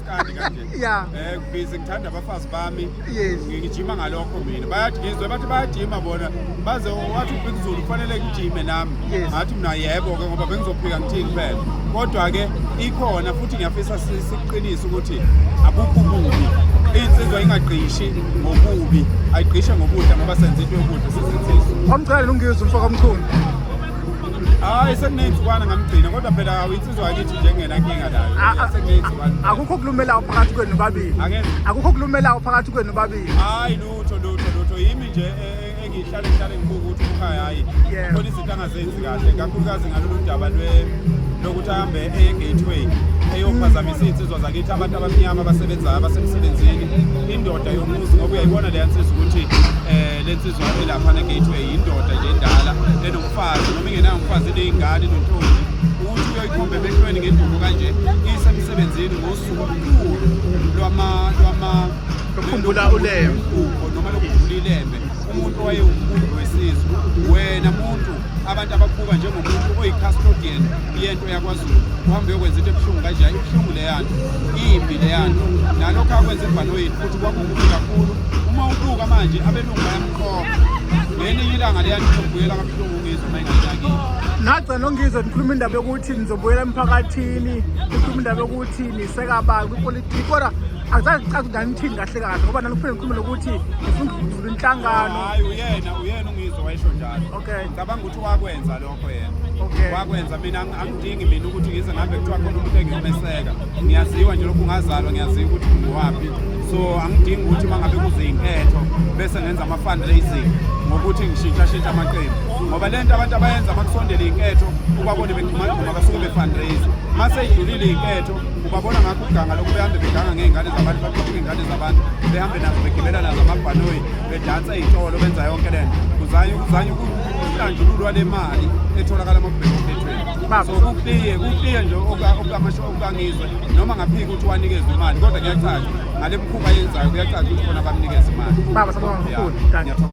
umaskandi kanje. Busy ngithanda abafazi bami. Ngijima ngalokho mina. Bayathi ngizwe bathi bayajima bona. Baze wathi uBig Zulu kufanele ngijime nami. Ngathi mina yebo ke ngoba bengizophika ngithini phela. Kodwa ke ikhona futhi ngiyafisa siqinise ukuthi abukho ububi. Insizwa ingagqishi ngobubi, ayigqishe ngobuhle ngoba senza into yobuhle sizinsizwa. Wamgcina uNgizwe umfo kaMchunu. Hayi, sekuneyinsukwana ngamgcina, kodwa phela awinsizwa yakithi nje engenankinga nayo. Sekuneyinsukwana. Akukho kulumelayo phakathi kwenu babili. Angeke. Akukho kulumelayo phakathi kwenu babili. Hayi, lutho, lutho, lutho. Yimi nje engihlale ngihlale ngibuka ukuthi umkhaya, hayi, khona izinto angazenzi kahle, kakhulukazi ngalolu daba lokuthi ahambe eye Gateway eyophazamisa iy'nsizwa zakithi, abantu abamnyama abasebenzayo, abasemsebenzini, indoda yomuzi, ngoba uyayibona leya nsizwa ukuthi le nsizwa elapha ne-Gateway yindoda nje endala enomfazi, noma ingenayo umfazi, iney'ngane, inontombi, ukuthi uyoyikhomba emehlweni ngenduku kanje isemsebenzini ngosuku olukhulu lwama Lokukhumbula uLembe. Umgubho noma lokukhumbula iLembe, umuntu owayewumbumbi wesizwe. Wena muntu abantu abakubuka njengomuntu oyi-custodian yento yakwaZulu, uhambe uyokwenza into ebuhlungu kanje. Ibuhlungu leya nto, imbi leya nto. Nalokhu akwenza ebhanoyini futhi kwakukubi kakhulu. Uma ubuka manje abelungu bayamkhokha. Ngelinye ilanga leya nto izobuyela kabuhlungu uNgizwe uma ingalinakile. Nagcina noNgizwe nikhuluma indaba yokuthi nizobuyela emphakathini, nikhuluma indaba yokuthi nisekabani kwipolitiki, kodwa akuzange kucace ukuthi nanithini kahle kahle, ngoba naniphinde nikhulume nokuthi nifuna ukuvula inhlangano. Hayi, uyena uNgizwe wayesho njalo. Ngicabanga ukuthi wakwenza lokho yena. Wakwenza. Mina angidingi mina ukuthi ngize ngihambe kuthiwa khona umuntu engiyomeseka. Ngiyaziwa nje lokhu ngazalwa, ngiyaziwa ukuthi ngowaphi, so angidingi ukuthi uma ngabe kuze inketho bese ngenza ama-fundraising ngokuthi ngishintshashintsha amaqembu, ngoba le nto abantu abayenza uma kusondele inketho, ubabone begxumagxuma, basuke be-fundraise. Uma seyidlulile inketho, ubabona ngakho ukuganga lokhu, behambe beganga ngey'ngane zabantu, baqoqa iy'ngane zabantu, behambe nazo, begibela nazo amabhanoyi, bedansa ey'tolo, benza yonke le nto, kuzanywa ukuhlanjululwa le mali etholakala uma kubheka okhethweni. So ku-clear nje okukaNgizwe, noma ngaphika ukuthi wanikezwa imali, kodwa kuyacaca ngale mkhuba yenzayo, kuyacaca ukuthi khona bamnikeza imali. Baba, sabonga kakhulu. Ngiyathokoza.